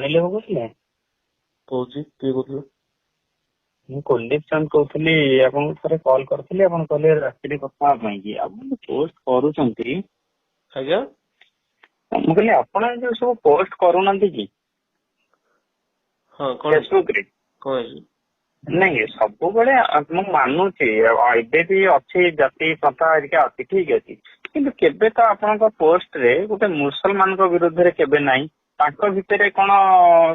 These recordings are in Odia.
ଅନିଲ ବାବୁ କହୁଥିଲେ? କହୁଛି, କିଏ କହୁଥିଲେ? ମୁଁ କୁଲଦୀପ ଚାନ୍ଦ କହୁଥିଲି। ଆପଣଙ୍କୁ ଥରେ କଲ୍ କରିଥିଲି, ଆପଣ କହିଲେ ରାତିରେ କଥା ହେବା ପାଇଁ କି। ଆପଣ ପୋଷ୍ଟ କରୁଛନ୍ତି? ଆଜ୍ଞା। ମୁଁ କହିଲି ଆପଣ ଯୋଉ ସବୁ ପୋଷ୍ଟ କରୁନାହାନ୍ତି କି ହଁ, କଣ ଫେସବୁକ ରେ? କଣ ହେଇଛି? ନାଇଁ, ସବୁବେଳେ ମୁଁ ମାନୁଛି ଏବେ ବି ଅଛି ଜାତି ପ୍ରଥା ହେରିକା ଅଛି, ଠିକ ଅଛି, କିନ୍ତୁ କେବେ ତ ଆପଣଙ୍କ ପୋଷ୍ଟ ରେ ଗୋଟେ ମୁସଲମାନଙ୍କ ବିରୁଦ୍ଧରେ କେବେ ନାହିଁ। ତାଙ୍କ ଭିତରେ କଣ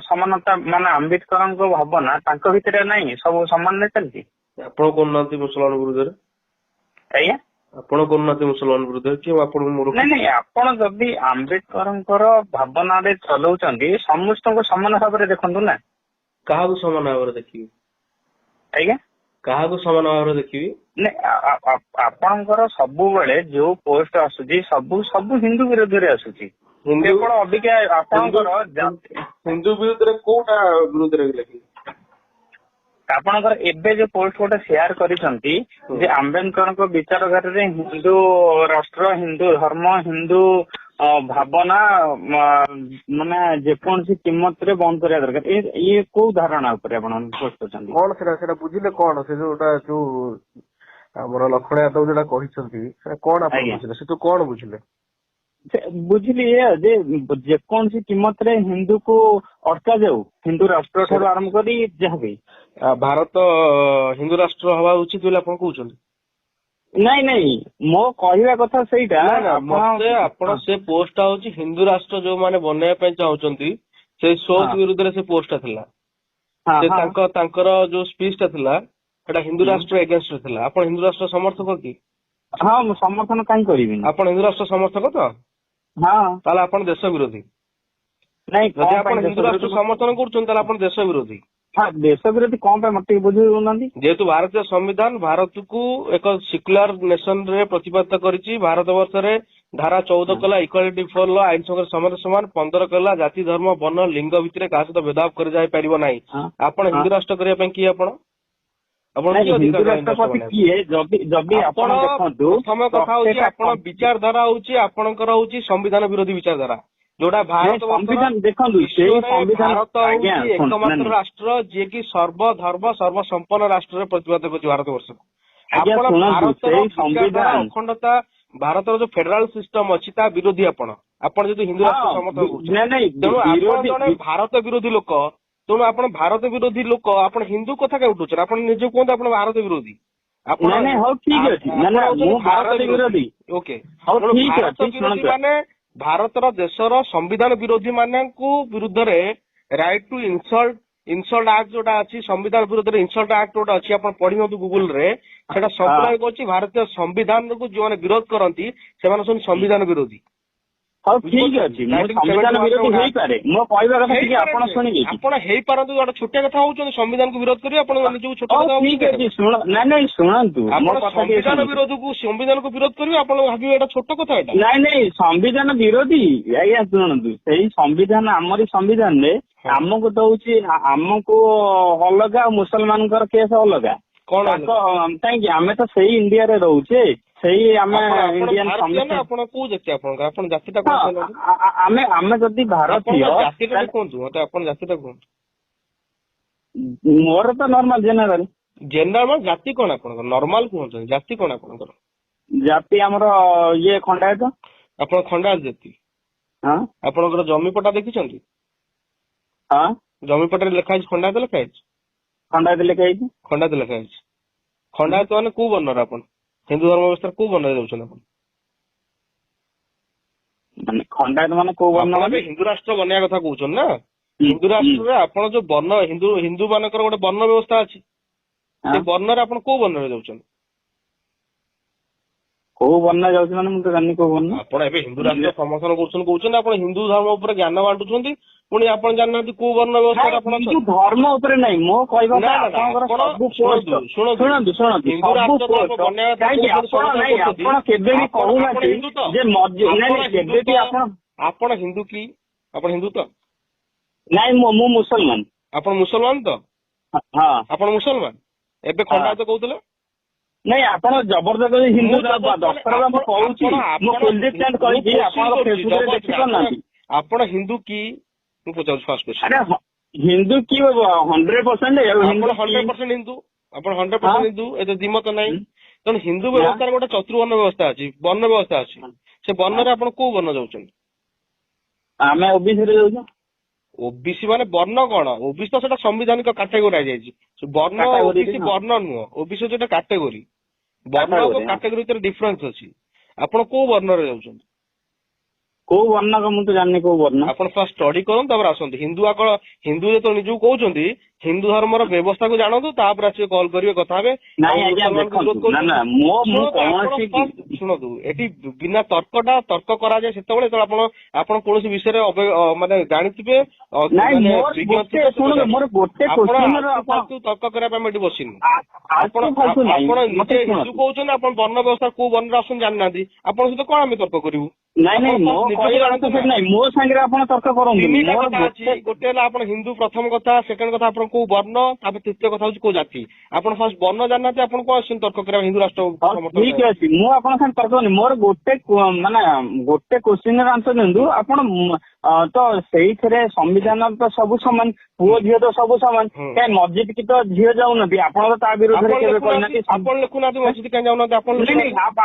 ସମାନତା, ମାନେ ଆମ୍ବେଦକରଙ୍କ ଭାବନା ତାଙ୍କ ଭିତରେ ନାହିଁ? ସବୁ ସମାନରେ ଚାଲିଛି। ଆପଣ କରୁନାହାନ୍ତି ମୁସଲମାନ ବିରୁଦ୍ଧରେ? ଆଜ୍ଞା? ଆପଣ କରୁନାହାନ୍ତି ମୁସଲମାନ ବିରୁଦ୍ଧରେ କି ଆପଣ ମୋର? ନାଇଁ ନାଇଁ, ଆପଣ ଯଦି ଆମ୍ବେଦକରଙ୍କର ଭାବନାରେ ଚଲଉଛନ୍ତି, ସମସ୍ତଙ୍କୁ ସମାନ ଭାବରେ ଦେଖନ୍ତୁ ନା। କାହାକୁ ସମାନ ଭାବରେ ଦେଖିବି? ଆଜ୍ଞା? କାହାକୁ ସମାନ ଭାବରେ ଦେଖିବି? ନାଇଁ, ଆପଣଙ୍କର ସବୁବେଳେ ଯୋଉ ପୋଷ୍ଟ ଆସୁଛି ସବୁ ସବୁ ହିନ୍ଦୁ ବିରୋଧରେ ଆସୁଛି। ହିନ୍ଦୁ କେବଳ ଅବିକା ଆପଣଙ୍କର ହିନ୍ଦୁ ବିରୁଦ୍ଧରେ କୋଉଟା ବିରୁଦ୍ଧରେ ଲେଖିବି? ଆପଣଙ୍କର ଏବେ ଯୋଉ ପୋଷ୍ଟ ଗୋଟେ ସେୟାର କରିଛନ୍ତି ଯେ ଆମ୍ବେଦକରଙ୍କ ବିଚାରଧାରାରେ ହିନ୍ଦୁ ରାଷ୍ଟ୍ର, ହିନ୍ଦୁ ଧର୍ମ, ହିନ୍ଦୁ ଭାବନା ମାନେ ଯେକୌଣସି କିମ୍ମତରେ ବନ୍ଦ କରିବା ଦରକାର, ଇଏ କୋଉ ଧାରଣା ଉପରେ ଆପଣ ପୋଷ୍ଟ କରିଛନ୍ତି? କଣ ସେଟା ସେଟା ବୁଝିଲେ କଣ? ସେ ଯୋଉଟା ଯୋଉ ଆମର ଲକ୍ଷ୍ମଣ ଯାଦବ ଯୋଉଟା କହିଛନ୍ତି, ସେଟା କଣ ଆପଣ ବୁଝିଲେ? ସେଠୁ କଣ ବୁଝିଲେ? ବୁଝିଲି ଏଇଆ ଯେ ଯେକୌଣସି କିମ୍ମତରେ ହିନ୍ଦୁକୁ ଅଟକା ଯାଉ, ହିନ୍ଦୁ ରାଷ୍ଟ୍ର ଠାରୁ ଆରମ୍ଭ କରି ଯାହାବି। ଭାରତ ହିନ୍ଦୁ ରାଷ୍ଟ୍ର ହବା ଉଚିତ ବୋଲି ଆପଣ କହୁଛନ୍ତି? ନାଇଁ ନାଇଁ, ମୋ କହିବା କଥା ସେଇଟା। ମତେ ଆପଣ ସେ ପୋଷ୍ଟଟା ହଉଛି ହିନ୍ଦୁ ରାଷ୍ଟ୍ର ଯୋଉମାନେ ବନେଇବା ପାଇଁ ଚାହୁଁଛନ୍ତି ସେଇ ସୋଚ ବିରୁଦ୍ଧରେ ସେ ପୋଷ୍ଟଟା ଥିଲା। ସେ ତାଙ୍କର ଯୋଉ ସ୍ପିଚ ଟା ଥିଲା ସେଟା ହିନ୍ଦୁ ରାଷ୍ଟ୍ର ଏଗେନଷ୍ଟ ଥିଲା। ଆପଣ ହିନ୍ଦୁ ରାଷ୍ଟ୍ର ସମର୍ଥକ କି? ହଁ, ମୁଁ ସମର୍ଥନ କାହିଁ କରିବିନି। ଆପଣ ହିନ୍ଦୁ ରାଷ୍ଟ୍ର ସମର୍ଥକ ତ? ହଁ। ତାହେଲେ ଆପଣ ଦେଶ ବିରୋଧୀ। ନାଇଁ, ଯଦି ଆପଣ ହିନ୍ଦୁ ରାଷ୍ଟ୍ର ସମର୍ଥନ କରୁଛନ୍ତି ତାହେଲେ ଆପଣ ଦେଶ ବିରୋଧୀ। ହଁ, ଦେଶ ବିରୋଧୀ କଣ ପାଇଁ ମତେ ଟିକେ ବୁଝେଇ ଦଉନାହାନ୍ତି? ଯେହେତୁ ଭାରତୀୟ ସମ୍ବିଧାନ ଭାରତକୁ ଏକ ସିକୁଲାର ନେସନ ରେ ପ୍ରତିପାଦିତ କରିଛି। ଭାରତ ବର୍ଷରେ ଧାରା 14 କଲା ଇକ୍ୱାଲିଟି ଫର ଲ, ଆଇନ ସଙ୍ଗରେ ସମାନ ସମାନ। 15 କଲା ଜାତି, ଧର୍ମ, ବର୍ଣ୍ଣ, ଲିଙ୍ଗ ଭିତରେ କାହା ସହିତ ଭେଦଭାବ କରାଯାଇ ପାରିବ ନାହିଁ। ଆପଣ ହିନ୍ଦୁ ରାଷ୍ଟ୍ର କରିବା ପାଇଁ କିଏ ଆପଣ? ଆପଣ ହିନ୍ଦୁ ରାଷ୍ଟ୍ରପତି କିଏ? ଯଦି ଯଦି ଆପଣ ଦେଖନ୍ତୁ, ପ୍ରଥମ କଥା ହଉଛି ଆପଣ ବିଚାରଧାରା ହଉଛି ଆପଣଙ୍କର ହଉଛି ସମ୍ବିଧାନ ବିରୋଧୀ ବିଚାରଧାରା, ଯୋଉଟା ଭାରତ ସମ୍ବିଧାନ ଦେଖନ୍ତୁ, ସେଇ ସମ୍ବିଧାନ ଭାରତ ହଉଛି ଏକମାତ୍ର ରାଷ୍ଟ୍ର ଯିଏକି ସର୍ବ ଧର୍ମ ସର୍ବସମ୍ପନ୍ନ ରାଷ୍ଟ୍ରରେ ପ୍ରତିପାଦିତ କରୁଛି ଭାରତ ବର୍ଷକୁ। ଆପଣ ଭାରତର ସମ୍ବିଧାନ ଅଖଣ୍ଡତା, ଭାରତର ଯୋଉ ଫେଡେରାଲ ସିଷ୍ଟମ ଅଛି ତା ବିରୋଧୀ ଆପଣ। ଆପଣ ଯଦି ହିନ୍ଦୁ ରାଷ୍ଟ୍ର ସମର୍ଥନ କରୁଛନ୍ତି, ତେଣୁ ଆପଣ ଜଣେ ଭାରତ ବିରୋଧୀ ଲୋକ। ତେଣୁ ଆପଣ ଭାରତ ବିରୋଧୀ ଲୋକ, ଆପଣ ହିନ୍ଦୁ କଥା କାଇଁ ଉଠଉଛନ୍ତି? ଆପଣ ନିଜେ କୁହନ୍ତୁ ଆପଣ ଭାରତ ବିରୋଧୀ। ଆପଣ ହଉ ଠିକ ଅଛି, ଭାରତ ବିରୋଧୀ। ଓକେ, ଭାରତ ବିରୋଧୀ ମାନେ ଭାରତର ଦେଶର ସମ୍ବିଧାନ ବିରୋଧୀ ମାନଙ୍କୁ ବିରୁଦ୍ଧରେ ରାଇଟ ଟୁ ଇନସଲ୍ଟ ଆକ୍ଟ ଯୋଉଟା ଅଛି, ସମ୍ବିଧାନ ବିରୁଦ୍ଧରେ ଇନସଲ୍ଟ ଆକ୍ଟ ଯୋଉଟା ଅଛି, ଆପଣ ପଢିନିଅନ୍ତୁ ଗୁଗୁଲ ରେ, ସେଟା ସମ୍ପ୍ରଦାୟ କହୁଛି ଭାରତୀୟ ସମ୍ବିଧାନକୁ ଯୋଉମାନେ ବିରୋଧ କରନ୍ତି ସେମାନେ ସବୁ ସମ୍ବିଧାନ ବିରୋଧୀ। ହଉ ଠିକ ଅଛି, ମୁଁ ସମ୍ବିଧାନ ବିରୋଧୀ ହେଇପାରେ। ମୋ କହିବା କଥା ଟିକେ ଆପଣ ଶୁଣିବେ। ଆପଣ ହେଇପାରନ୍ତୁ, ଗୋଟେ ଛୋଟିଆ କଥା ହଉଛନ୍ତି ସମ୍ବିଧାନକୁ ବିରୋଧ କରି ଆପଣ ନିଜକୁ ଛୋଟ କଥା। ଠିକ ଅଛି, ଶୁଣ, ନାଇଁ ନାଇଁ ଶୁଣନ୍ତୁ, ଆପଣ ସମ୍ବିଧାନ ବିରୋଧକୁ ସମ୍ବିଧାନକୁ ବିରୋଧ କରିବେ, ଆପଣ ଭାବିବେ ଏଇଟା ଛୋଟ କଥା ଏଇଟା? ନାଇଁ ନାଇଁ, ସମ୍ବିଧାନ ବିରୋଧୀ ଆଜ୍ଞା ଶୁଣନ୍ତୁ, ସେଇ ସମ୍ବିଧାନ ଆମରି ସମ୍ବିଧାନରେ ଆମକୁ ଦଉଛି, ଆମକୁ ଅଲଗା ଆଉ ମୁସଲମାନଙ୍କର କେସ୍ ଅଲଗା କଣ? କାହିଁକି ଆମେ ତ ସେଇ ଇଣ୍ଡିଆରେ ରହୁଛେ, ସେଇ ଆମେ ଇଣ୍ଡିଆନ। ଆପଣ କୋଉ ଜାତି? ଆପଣଙ୍କର ଆପଣ ଜାତିଟା ଆମେ ଆମେ ଯଦି ଭାରତୀୟ ଜାତିଟା କୁହନ୍ତୁ ମତେ, ଆପଣ ଜାତିଟା କୁହନ୍ତୁ। ମୋର ତ ନର୍ମାଲ ଜେନେରାଲ। ଜେନେରାଲ ମାନେ ଜାତି କଣ ଆପଣଙ୍କର? ନର୍ମାଲ କୁହନ୍ତୁ, ଜାତି କଣ ଆପଣଙ୍କର? ଜାତି ଆମର ଇଏ ଖଣ୍ଡାୟତ। ଆପଣ ଖଣ୍ଡାୟତ ଜାତି? ହଁ। ଆପଣଙ୍କର ଜମି ପଟା ଦେଖିଛନ୍ତି? ହଁ। ଜମି ପଟାରେ ଲେଖା ହେଇଛି ଖଣ୍ଡାୟତ? ଲେଖା ହେଇଛି ଖଣ୍ଡାୟତ? ଲେଖା ହେଇଛି ଖଣ୍ଡାୟତ, ଲେଖା ହେଇଛି ଖଣ୍ଡାୟତ। ମାନେ କୋଉ ବର୍ଣ୍ଣର ଆପଣ? ହିନ୍ଦୁ ଧର୍ମ ବ୍ୟବସ୍ଥାରେ କୋଉ ବର୍ଣ୍ଣରେ ଯାଉଛନ୍ତି ଆପଣ? ମାନେ ଖଣ୍ଡାୟତ ମାନେ କୋଉ ବର୍ଣ୍ଣ? ମାନେ ହିନ୍ଦୁ ରାଷ୍ଟ୍ର ବନେଇବା କଥା କହୁଛନ୍ତି ନା? ହିନ୍ଦୁ ରାଷ୍ଟ୍ରରେ ଆପଣ ଯୋଉ ବର୍ଣ୍ଣ, ହିନ୍ଦୁ ହିନ୍ଦୁ ମାନଙ୍କର ଗୋଟେ ବର୍ଣ୍ଣ ବ୍ୟବସ୍ଥା ଅଛି, ସେ ବର୍ଣ୍ଣରେ ଆପଣ କୋଉ ବର୍ଣ୍ଣରେ ଯାଉଛନ୍ତି? କୋଉ ବର୍ଣ୍ଣ ଯାଉଛି ମାନେ ମୁଁ ତ ଜାଣିନି କୋଉ ବର୍ଣ୍ଣ। ଆପଣ ଏବେ ହିନ୍ଦୁ ରାଷ୍ଟ୍ର ସମର୍ଥନ କରୁଛନ୍ତି କହୁଛନ୍ତି, ଆପଣ ହିନ୍ଦୁ ଧର୍ମ ଉପରେ ଜ୍ଞାନ ବାଣ୍ଟୁଛନ୍ତି, ପୁଣି ଆପଣ ଜାଣିନାହାନ୍ତି କୋଉ ବର୍ଣ୍ଣ ବ୍ୟବସ୍ଥାରେ ଆପଣ? ହିନ୍ଦୁ ଧର୍ମ ଉପରେ ନାଇଁ, ମୋ କହିବା ଶୁଣନ୍ତୁ ଶୁଣନ୍ତୁ ଶୁଣନ୍ତୁ, କାହିଁକି ଆପଣ ନାଇଁ, ଆପଣ କେବେ ବି କହୁନାହାନ୍ତି ଯେ ନାଇଁ, କେବେ ବି ଆପଣ ଆପଣ ହିନ୍ଦୁ କି? ଆପଣ ହିନ୍ଦୁ ତ? ନାଇଁ, ମୁଁ ମୁସଲମାନ। ଆପଣ ମୁସଲମାନ ତ? ହଁ। ଆପଣ ମୁସଲମାନ, ଏବେ ଖଣ୍ଡାୟତ କହୁଥିଲେ। ନାଇଁ, ଆପଣ ଜବରଦସ୍ତ ହିନ୍ଦୁ ଦଶଥର ମୁଁ କହୁଛି, ମୁଁ କୁଲଦୀପ ଚାନ୍ଦ କହିଛି, ଆପଣଙ୍କ ଫେସବୁକରେ ଦେଖିପାରୁନାହାନ୍ତି। ଆପଣ ହିନ୍ଦୁ କି? ମୁଁ ପଚାରୁଛି ଫାର୍ଷ୍ଟ କ୍ୱେଶ୍ଚନ। ଆରେ ହିନ୍ଦୁ କି 100%? ଆପଣ 100% ହିନ୍ଦୁ, ଆପଣ 100% ହିନ୍ଦୁ, ଏତେ ଦ୍ୱିମତ ନାହିଁ। ତେଣୁ ହିନ୍ଦୁ ବ୍ୟବସ୍ଥାରେ ଗୋଟେ ଚତୁର୍ବର୍ଣ୍ଣ ବ୍ୟବସ୍ଥା ଅଛି, ବର୍ଣ୍ଣ ବ୍ୟବସ୍ଥା ଅଛି। ସେ ବର୍ଣ୍ଣରେ ଆପଣ କୋଉ ବର୍ଣ୍ଣ ଯାଉଛନ୍ତି? ଆମେ ଓବିସି ରେ ଯାଉଛୁ। ଓବିସି ମାନେ ବର୍ଣ୍ଣ କଣ? ଓବିସି ତ ସେଟା ସମ୍ବିଧାନିକ କାଟେଗୋରୀ ହେଇଯାଇଛି ବର୍ଣ୍ଣ। ଓବିସି ବର୍ଣ୍ଣ ନୁହଁ, ଓବିସି ହଉଛି ଗୋଟେ କାଟେଗୋରୀ। ବର୍ଣ୍ଣ କାଟେଗୋରୀ ଭିତରେ ଡିଫରେନ୍ସ ଅଛି। ଆପଣ କୋଉ ବର୍ଣ୍ଣରେ ଯାଉଛନ୍ତି? କୋଉ ବର୍ଣ୍ଣ ମୁଁ ତ ଜାଣିନି କୋଉ ବର୍ଣ୍ଣ। ଆପଣ ଫାର୍ଷ୍ଟ ଷ୍ଟଡି କରନ୍ତୁ, ତାପରେ ଆସନ୍ତୁ। ହିନ୍ଦୁ ଆକ ହିନ୍ଦୁ ଯେତେବେଳେ ନିଜକୁ କହୁଛନ୍ତି, ହିନ୍ଦୁ ଧର୍ମର ବ୍ୟବସ୍ଥାକୁ ଜାଣନ୍ତୁ, ତାପରେ ଆସିବେ, କଲ୍ କରିବେ, କଥା ହେବେ। ଶୁଣନ୍ତୁ, ଏଠି ବିନା ତର୍କଟା ତର୍କ କରାଯାଏ ସେତେବେଳେ ଯେତେବେଳେ ଆପଣ କୌଣସି ବିଷୟରେ ମାନେ ଜାଣିଥିବେ। ଆପଣ ତର୍କ କରିବା ପାଇଁ ଏଠି ବସିନୁ। ଆପଣ ଆପଣ ନିଜେ ହିନ୍ଦୁ କହୁଛନ୍ତି, ଆପଣ ବର୍ଣ୍ଣ ବ୍ୟବସ୍ଥା କୋଉ ବର୍ଣ୍ଣରେ ଆସୁଛନ୍ତି ଜାଣିନାହାନ୍ତି, ଆପଣଙ୍କ ସହିତ କଣ ଆମେ ତର୍କ କରିବୁ? ନାଇଁ ନାଇଁ, ମୋ ନାଇଁ, ମୋ ସାଙ୍ଗରେ ଆପଣ ତର୍କ କରନ୍ତୁ। ତିନିଟା କଥା ଅଛି। ଗୋଟେ ହେଲା ଆପଣ ହିନ୍ଦୁ ପ୍ରଥମ କଥା, ସେକେଣ୍ଡ କଥା ଆପଣ କୋଉ ବର୍ଣ୍ଣ, ତାପରେ ତୃତୀୟ କଥା ହଉଛି କୋଉ ଜାତି। ଆପଣ ଫାର୍ଷ୍ଟ ବର୍ଣ୍ଣ ଜାଣିନାହାନ୍ତି, ଆପଣ କଣ ଆସୁଛନ୍ତି ତର୍କ କରିବା ହିନ୍ଦୁ ରାଷ୍ଟ୍ର? ଠିକ ଅଛି, ମୁଁ ଆପଣଙ୍କ ସାଙ୍ଗେ ତର୍କ କରୁନି। ମୋର ଗୋଟେ ମାନେ ଗୋଟେ କୋଶ୍ଚିନ୍ ର ଆନ୍ସର ଦିଅନ୍ତୁ ଆପଣ। ତ ସେଇଥିରେ ସମ୍ବିଧାନ ତ ସବୁ ସମାନ, ପୁଅ ଝିଅ ତ ସବୁ ସମାନ, କାଇଁ ମସଜିଦ କି ତ ଝିଅ ଯାଉନାହାନ୍ତି? ଆପଣ ତ ତା ବିରୁଦ୍ଧରେ କେବେ କହିନାହାନ୍ତି। ଆପଣ ଲେଖୁନାହାନ୍ତି ମସଜିଦ କାହିଁ ଯାଉନାହାନ୍ତି? ଆପଣ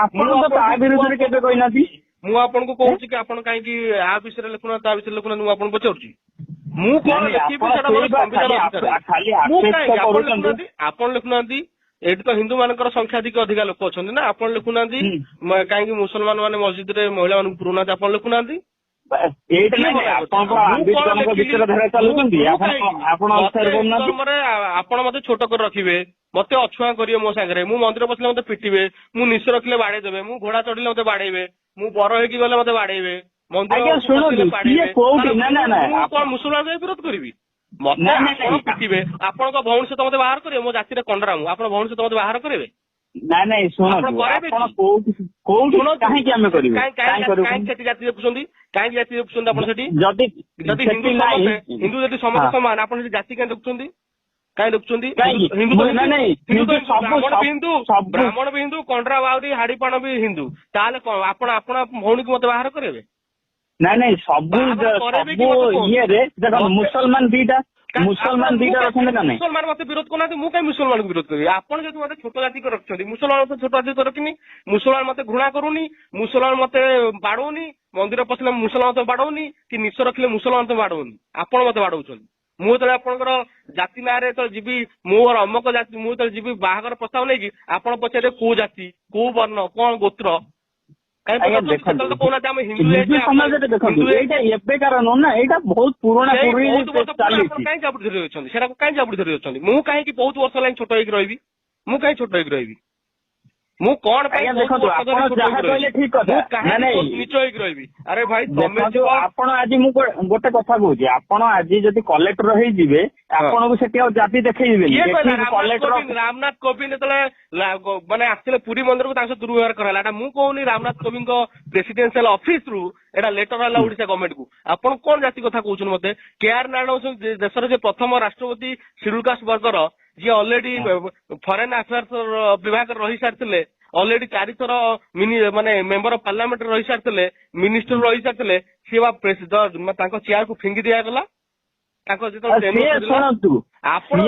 ଆପଣ ତ ତା ବିରୁଦ୍ଧରେ କେବେ କହିନାହାନ୍ତି। ମୁଁ ଆପଣଙ୍କୁ କହୁଛି କି ଆପଣ କାହିଁକି ଆ ବିଷୟରେ ଲେଖୁନାହାନ୍ତି, ତା ବିଷୟରେ ଲେଖୁନାହାନ୍ତି, ମୁଁ ଆପଣଙ୍କୁ ପଚାରୁଛି। ମୁଁ କଣ ଲେଖିବି ସେଟା ମୋର ସମ୍ବିଧାନ ଅଧିକାର। ମୁଁ କାହିଁକି? ଆପଣ ଲେଖୁନାହାନ୍ତି, ଆପଣ ଲେଖୁନାହାନ୍ତି। ଏଇଠି ତ ହିନ୍ଦୁ ମାନଙ୍କର ସଂଖ୍ୟାଧିକ ଅଧିକା ଲୋକ ଅଛନ୍ତି ନା। ଆପଣ ଲେଖୁନାହାନ୍ତି କାହିଁକି ମୁସଲମାନ ମାନେ ମସଜିଦରେ ମହିଳା ମାନଙ୍କୁ ପୁରଉନାହାନ୍ତି? ଆପଣ ଲେଖୁନାହାନ୍ତି। ଆପଣ ମତେ ଛୋଟ କରି ରଖିବେ, ମତେ ଅଛୁଆଁ କରିବେ ମୋ ସାଙ୍ଗରେ, ମୁଁ ମନ୍ଦିର ପଶିଲେ ମତେ ପିଟିବେ, ମୁଁ ନିଶ ରଖିଲେ ବାଡେଇ ଦେବେ, ମୁଁ ଘୋଡା ଚଢିଲେ ମତେ ବାଡେଇବେ, ମୁଁ ବର ହେଇକି ଗଲେ ମତେ ବାଡେଇବେ, ମନ୍ଦିର ମୁଁ କଣ ମୁସଲମାନ ବିରୋଧ କରିବି? ମତେ ଆପଣ ପିଟିବେ, ଆପଣଙ୍କ ଭଉଣୀ ସହିତ ମତେ ବାହାର କରିବେ? ମୋ ଜାତିରେ କଣ୍ଡରା ମୁଁ, ଆପଣ ଭଉଣୀ ସହିତ ମତେ ବାହାର କରିବେ? ନାଇଁ ନାଇଁ, ଶୁଣନ୍ତୁ, ଆପଣ କୋଉଠି କୋଉଠି କାହିଁକି ଆମେ କରିବୁ? କାହିଁକି ସେଠି ଜାତି ଦେଖୁଛନ୍ତି? କାହିଁକି ଜାତି ଦେଖୁଛନ୍ତି ଆପଣ ସେଠି? ଯଦି ଯଦି ହିନ୍ଦୁ ସମସ୍ତେ ହିନ୍ଦୁ, ଯଦି ସମସ୍ତେ ସମାନ, ଆପଣ ସେଠି ଜାତି କାହିଁ ଦେଖୁଛନ୍ତି? କାହିଁ ଦେଖୁଛନ୍ତି? ହିନ୍ଦୁ ହିନ୍ଦୁ, ବ୍ରାହ୍ମଣ ବି ହିନ୍ଦୁ, ବ୍ରାହ୍ମଣ ବି ହିନ୍ଦୁ, କଣ୍ଡରା ବାଉରି ହାଡିପାଣ ବି ହିନ୍ଦୁ, ତାହେଲେ କଣ ଆପଣ ଆପଣ ଭଉଣୀକୁ ମତେ ବାହାର କରିବେ? ନାଇଁ ନାଇଁ, ସବୁ ସବୁ ଇଏରେ ଦେଖନ୍ତୁ, ମୁସଲମାନ ଦିଟା, ମୁସଲମାନ ଦିଟା ଅଛନ୍ତି ନା ନାଇଁ? ମୁସଲମାନ ମତେ ବିରୋଧ କରୁନାହାନ୍ତି, ମୁଁ କାହିଁ ମୁସଲମାନଙ୍କୁ ବିରୋଧ କରିବି? ଆପଣ ଯଦି ମତେ ଛୋଟ ଜାତି କରି ରଖିଛନ୍ତି, ମୁସଲମାନ ମତେ ଛୋଟ ଜାତି କରି ରଖିନି, ମୁସଲମାନ ମତେ ଘୃଣା କରୁନି, ମୁସଲମାନ ମତେ ବାଡଉନି, ମନ୍ଦିର ପଶିଲେ ମୁସଲମାନ ମତେ ବାଡଉନି କି ନିଶ ରଖିଲେ ମୁସଲମାନ ମତେ ବାଡଉନି, ଆପଣ ମତେ ବାଡଉଛନ୍ତି। ମୁଁ ଯେତେବେଳେ ଆପଣଙ୍କର ଜାତି ନାଁରେ ଯେତେବେଳେ ଯିବି, ମୋର ଅମକ ଜାତି, ମୁଁ ଯେତେବେଳେ ଯିବି ବାହାଘର ପ୍ରସ୍ତାବ ନେଇକି, ଆପଣ ପଚାରିବେ କୋଉ ଜାତି, କୋଉ ବର୍ଣ୍ଣ, କଣ ଗୋତ୍ର? ସମାଜରେ ଦେଖନ୍ତୁ, ଏଇଟା ଏବେକାର ନୁହଁ ନା, ଏଇଟା ବହୁତ ପୁରୁଣା। କାହିଁ ଜାବୁଡି ଧରି ଅଛନ୍ତି ସେଟାକୁ? କାହିଁ ଜାବୁଡି ଧରି ଅଛନ୍ତି? ମୁଁ କାହିଁକି ବହୁତ ବର୍ଷ ହେଲାଣି ଛୋଟ ହେଇକି ରହିବି? ମୁଁ କାହିଁ ଛୋଟ ହେଇକି ରହିବି? ମୁଁ କଣ ପାଇଁ ଦେଖନ୍ତୁ, ଆପଣ ଯାହା କହିଲେ ଠିକ କଥା। ନିଚ ହେଇକି ରହିବି? ଆରେ ଭାଇ, ତମେ ଆପଣ ଆଜି ମୁଁ ଗୋଟେ କଥା କହୁଛି, ଆପଣ ଆଜି ଯଦି କଲେକ୍ଟର ହେଇଯିବେ, ଆପଣଙ୍କୁ ସେଠି ଆଉ ଜାତି ଦେଖେଇବେନି। ରାମନାଥ କୋବିନ୍ଦ ଯେତେବେଳେ ମାନେ ଆସିଥିଲେ ପୁରୀ ମନ୍ଦିରକୁ, ତାଙ୍କ ସହ ଦୁର୍ବ୍ୟବହାର କରାହେଲା। ଏଟା ମୁଁ କହୁନି, ରାମନାଥ କୋବିନ୍ଦଙ୍କ ପ୍ରେସିଡେନ୍ସିଆଲ ଅଫିସ ରୁ ଏଟା ଲେଟର ହେଲା ଓଡିଶା ଗଭର୍ଣ୍ଣମେଣ୍ଟ କୁ। ଆପଣ କଣ ଜାତି କଥା କହୁଛନ୍ତି ମତେ? କେ ଆର ନାରାୟଣ ହଉଛନ୍ତି ଦେଶର ଯେ ପ୍ରଥମ ରାଷ୍ଟ୍ରପତି ସିଡୁଲ କାଷ୍ଟ ବର୍ଗର, ଯିଏ ଅଲରେଡି ଫରେନ ଆଫେୟାର୍ସ ବିଭାଗରେ ରହି ସାରିଥିଲେ, ଅଲରେଡି 4ଥର ମିନି ମାନେ ମେମ୍ବର ଅଫ ପାର୍ଲାମେଣ୍ଟ ରହି ସାରିଥିଲେ, ମିନିଷ୍ଟର ରହି ସାରିଥିଲେ, ସିଏ ବା ତାଙ୍କ ଚେୟାରକୁ ଫିଙ୍ଗି ଦିଆଗଲା ତାଙ୍କ ଯେତେବେଳେ। ଶୁଣନ୍ତୁ, ଆପଣ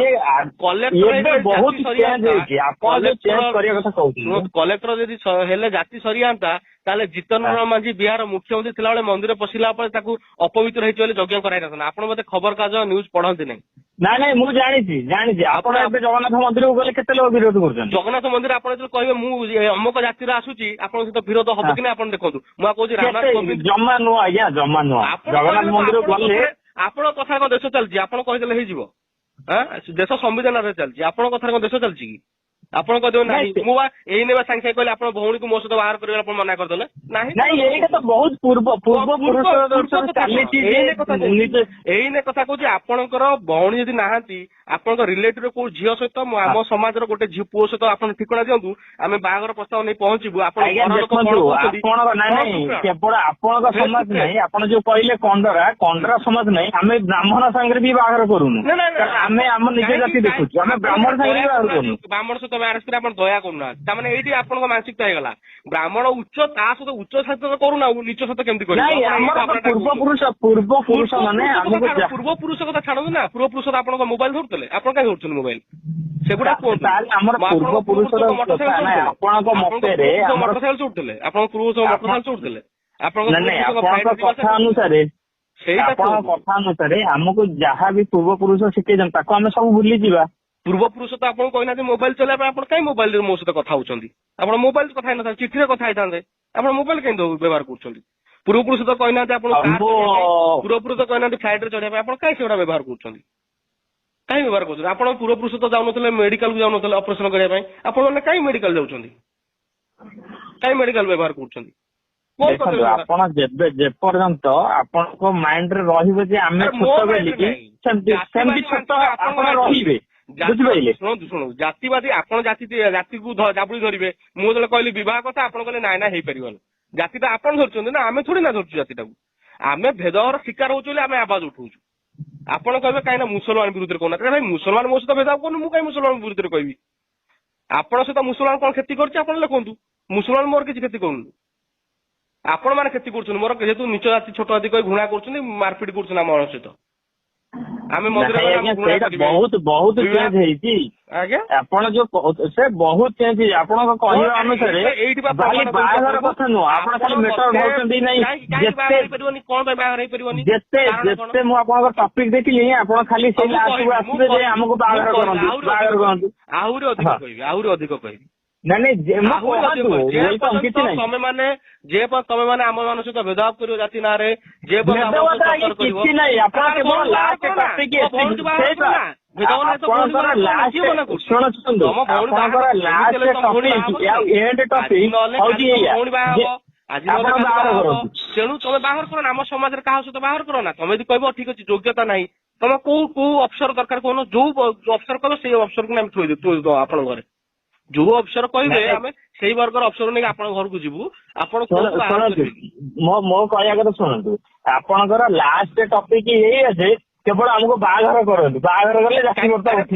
କଲେକ୍ଟର ଯଦି ହେଲେ ଜାତି ସରିଯାଆନ୍ତା, ତାହେଲେ ଜିତନ ରାମ ମାଝୀ ବିହାର ମୁଖ୍ୟମନ୍ତ୍ରୀ ଥିଲାବେଳେ ମନ୍ଦିର ପଶିଲା ପରେ ତାକୁ ଅପବିତ୍ର ହେଇଛି ବୋଲି ଯଜ୍ଞ କରାଇନଥାନ୍ତା। ଆପଣ ବୋଧେ ଖବରକାଗଜ ନ୍ୟୁଜ ପଢନ୍ତି ନାହିଁ। ନାଇଁ ନାଇଁ, ମୁଁ ଜାଣିଛି ଜାଣିଛି। ଆପଣ ଏବେ ଜଗନ୍ନାଥ ମନ୍ଦିରକୁ ଗଲେ କେତେ ଲୋକ ବିରୋଧ କରୁଛନ୍ତି? ଜଗନ୍ନାଥ ମନ୍ଦିର ଆପଣ ଯେତେବେଳେ କହିବେ ମୁଁ ଅମକ ଜାତିର ଆସୁଛି, ଆପଣଙ୍କ ସହିତ ବିରୋଧ ହବ କି ନା ଆପଣ ଦେଖନ୍ତୁ। ମୁଁ କହୁଛି ରାମନାଥ କୋବିନ୍ଦ ଜମା ନୁହଁ ଆଜ୍ଞା, ଜମା ନୁହଁ। ଜଗନ୍ନାଥ ମନ୍ଦିରକୁ ଗଲେ ଆପଣଙ୍କ କଥା କଣ ଦେଶ ଚାଲିଛି? ଆପଣ କହିଦେଲେ ହେଇଯିବ? ଦେଶ ସମ୍ବିଧାନରେ ଚାଲିଛି, ଆପଣଙ୍କ କଥାରେ କଣ ଦେଶ ଚାଲିଛି କି? ଆପଣ କହିଦେବେ ନାହିଁ। ମୁଁ ବା ଏଇ ନେବା ସାଙ୍ଗେ ସାଙ୍ଗେ କହିଲେ ଆପଣ ଭଉଣୀକୁ ମୋ ସହିତ ବାହାର କରିବେ, ଆପଣ ମନା କରିଦେଲେ ନାହିଁ। ନାଇଁ, ଏଇଟା ତ ବହୁତ ପୂର୍ବ ପୂର୍ବ ପୁରୁଷ ଚାଲିଛି। ଏଇନେ କଥା କହୁଛି, ଆପଣଙ୍କର ଭଉଣୀ ଯଦି ନାହାନ୍ତି, ଆପଣଙ୍କ ରିଲେଟିଭ କୋଉ ଝିଅ ସହିତ, ଆମ ସମାଜର ଗୋଟେ ଝିଅ ପୁଅ ସହିତ ଆପଣ ଠିକଣା ଦିଅନ୍ତୁ, ଆମେ ବାହାଘର ପ୍ରସ୍ତାବ ନେଇ ପହଞ୍ଚିବୁ। ଆପଣ କେବଳ ଆପଣଙ୍କ ସମାଜ ନାହିଁ, ଆପଣ ଯୋଉ କହିଲେ କଣ୍ଡରା, କଣ୍ଡରା ସମାଜ ନାହିଁ, ଆମେ ବ୍ରାହ୍ମଣ ସାଙ୍ଗରେ ବି ବାହାଘର କରୁନୁ। ଆମେ ଆମ ନିଜ ଜାତି ଦେଖୁଛୁ, ଆମେ ବ୍ରାହ୍ମଣ ସାଙ୍ଗରେ ବି ବାହାଘର କରୁନୁ। ବ୍ରାହ୍ମଣ ସହିତ ମ୍ୟାରେଜ କରି ଆପଣ ଦୟା କରୁନାହାନ୍ତି। ତାମାନେ ଏଇଠି ଆପଣଙ୍କ ମାନସିକତା ହେଇଗଲା ବ୍ରାହ୍ମଣ ଉଚ୍ଚ, ତା ସହିତ ଉଚ୍ଚ ସହିତ କରୁନା, ନିଚ ସହିତ କେମିତି କରିବୁ? ପୂର୍ବପୁରୁଷ ପୂର୍ବପୁରୁଷ ମାନେ ପୂର୍ବ ପୁରୁଷ କଥା ଛାଡନ୍ତୁ ନା। ପୂର୍ବପୁରୁଷ ଆପଣଙ୍କ ମୋବାଇଲ ଧରୁଥିଲେ, ଆପଣ କାହିଁ ଧରୁଛନ୍ତି ମୋବାଇଲ? ସେଗୁଡା କୁହନ୍ତୁ। ଆମର ପୂର୍ବପୁରୁଷ ଆପଣଙ୍କ ମତରେ ମୋଟରସାଇକେଲ ଚଢୁଥିଲେ, ଆପଣଙ୍କ ପୂର୍ବପୁରୁଷ ମୋଟରସାଇକେଲ ଚଢୁଥିଲେ? ଆପଣଙ୍କ କଥା ଅନୁସାରେ, ଆପଣଙ୍କ କଥା ଅନୁସାରେ ଆମକୁ ଯାହା ବି ପୂର୍ବପୁରୁଷ ଶିଖେଇଛନ୍ତି ତାକୁ ଆମେ ସବୁ ଭୁଲିଯିବା। ପୂର୍ବପୁରୁଷ ତ ଆପଣଙ୍କୁ କହିନାହାନ୍ତି ମୋବାଇଲ ଚଲେଇବା ପାଇଁ, ଆପଣ କାହିଁ ମୋବାଇଲରେ ମୋ ସହିତ କଥା ହଉଛନ୍ତି? ଆପଣ ମୋବାଇଲ କଥା ହେଇନଥାନ୍ତେ, ଚିଠିରେ କଥା ହେଇଥାନ୍ତେ। ଆପଣ ମୋବାଇଲ କାହିଁ ବ୍ୟବହାର କରୁଛନ୍ତି? ପୂର୍ବପୁରୁଷ ତ କହିନାହାନ୍ତି ଆପଣ, ପୂର୍ବପୁରୁଷ କହିନାହାନ୍ତି ଫ୍ଲାଇଟରେ ଚଢିବା ପାଇଁ, ଆପଣ କାହିଁ ସେଗୁଡା ବ୍ୟବହାର କରୁଛନ୍ତି? କାହିଁ ବ୍ୟବହାର କରୁଛନ୍ତି? ଆପଣ ପୂର୍ବପୁରୁଷ ତ ଯାଉନଥିଲେ ମେଡିକାଲକୁ, ଯାଉନଥିଲେ ଅପରେସନ କରିବା ପାଇଁ, ଆପଣ ମାନେ କାହିଁ ମେଡିକାଲ ଯାଉଛନ୍ତି? କାହିଁ ମେଡିକାଲ ବ୍ୟବହାର କରୁଛନ୍ତି? ଦେଖନ୍ତୁ, ଆପଣ ଯେବେ ଯେପର୍ଯ୍ୟନ୍ତ ଆପଣଙ୍କ ମାଇଣ୍ଡରେ ରହିବ ଯେ ଆମେ ଛୋଟ ବୋଲିକି, ସେମିତି ସେମିତି ଛୋଟ ଆପଣ ରହିବେ, ବୁଝିପାରିଲେ? ଶୁଣନ୍ତୁ ଶୁଣନ୍ତୁ, ଜାତିବାଦୀ ଆପଣ ଜାତି ଜାତିକୁ ଜାବୁଡି ଧରିବେ। ମୁଁ ଯେତେବେଳେ କହିଲି ବିବାହ କଥା, ଆପଣ କହିଲେ ନାଇଁ ନାଇଁ ହେଇପାରିବନି। ଜାତିଟା ଆପଣ ଧରୁଛନ୍ତି ନା, ଆମେ ଥୋଡି ନା ଧରୁଛୁ ଜାତିଟାକୁ। ଆମେ ଭେଦଭାବର ଶିକାର ହଉଛୁ ବୋଲି ଆମେ ଆବାଜ ଉଠଉଛୁ। ଆପଣ କହିବେ କାହିଁକି ନା ମୁସଲମାନ ବିରୁଦ୍ଧରେ କହୁନାହାନ୍ତି। ଭାଇ, ମୁସଲମାନ ମୋ ସହିତ ଭେଦଭାବ କରୁନି, ମୁଁ କାହିଁ ମୁସଲମାନ ବିରୁଦ୍ଧରେ କହିବି? ଆପଣଙ୍କ ସହିତ ମୁସଲମାନ କଣ କ୍ଷତି କରିଛି ଆପଣ ଲେଖନ୍ତୁ। ମୁସଲମାନ ମୋର କିଛି କ୍ଷତି କରୁନି, ଆପଣ ମାନେ କ୍ଷତି କରୁଛନ୍ତି ମୋର। ଯେହେତୁ ନିଚ ଜାତି ଛୋଟ ଜାତି କହି ଘୃଣା କରୁଛନ୍ତି, ମାରପିଟ କରୁଛନ୍ତି ଆମ ସହିତ। ଆମେ ମନ୍ଦିର ବହୁତ ବହୁତ ଚେଞ୍ଜ ହେଇଛି ଆଜ୍ଞା। ଆପଣ ଯୋଉ ସେ ବହୁତ ଚେଞ୍ଜ ହେଇଛି ଆପଣଙ୍କ କହିବା ଅନୁସାରେ। ଏଇଠି ବାହାଘର କଥା ନୁହଁ, ଆପଣ ଖାଲି ମେଟର ଧରୁଛନ୍ତି। ନାଇଁ, ଯେତେ ହେଇପାରିବନି, କଣ ପାଇଁ ବାହାଘର ହେଇପାରିବନି? ଯେତେ ଯେତେ ମୁଁ ଆପଣଙ୍କ ଟପିକ ଦେଖିଲି, ଆପଣ ଖାଲି ସେଇ ଲାଷ୍ଟକୁ ଆସିବେ ଯେ ଆମକୁ ବାହାଘର କରନ୍ତୁ, ବାହାଘର କରନ୍ତୁ। ଆହୁରି ଅଧିକ କହିବି, ଆହୁରି ଅଧିକ କହିବି। ନାଇଁ ନାଇଁ, କିଛି ନାହିଁ। ତମେ ମାନେ ଯେ ତମେ ମାନେ ଆମ ମାନଙ୍କ ସହିତ ଭେଦଭାବ କରିବ ଜାତି ନାଁରେ, ଯେ କିଛି ନାହିଁ। ଆପଣ କେବଳ ଲାଷ୍ଟ ଟପିକ, ଆପଣଙ୍କର ଲାଷ୍ଟ, ଶୁଣନ୍ତୁ, ଆପଣଙ୍କର ଲାଷ୍ଟ ଟପିକ ଆଉ ଏଣ୍ଡ ଟପିକ ହଉଛି ଏଇଆ, ଆଜି ଆପଣ ବାହାର କରନ୍ତୁ। ତେଣୁ ତମେ ବାହାର କର ନା, ଆମ ସମାଜରେ କାହା ସହିତ ବାହାର କର ନା। ତମେ ଯଦି କହିବ ଠିକ ଅଛି ଯୋଗ୍ୟତା ନାହିଁ, ତମେ କୋଉ କୋଉ ଅଫିସର ଦରକାର କହୁନ? ଯୋଉ ଅଫିସର କହିବ ସେଇ ଅଫିସରକୁ ଆମେ ଥୋଇ ଥୋଇ ଆପଣଙ୍କ ଘରେ। ଯୋଉ ଅଫିସର କହିବେ ଆମେ ସେଇ ବର୍ଗର ଅଫିସର ନେଇକି ଆପଣଙ୍କ ଘରକୁ ଯିବୁ। ଆପଣ ଶୁଣନ୍ତୁ, ମୋ କହିବା କଥା ଶୁଣନ୍ତୁ। ଆପଣଙ୍କର ଲାଷ୍ଟ ଟପିକ ଏଇଆ ଯେ କେବଳ ଆମକୁ ବାହାଘର କରନ୍ତୁ, ବାହାଘର କଲେ ଜାତି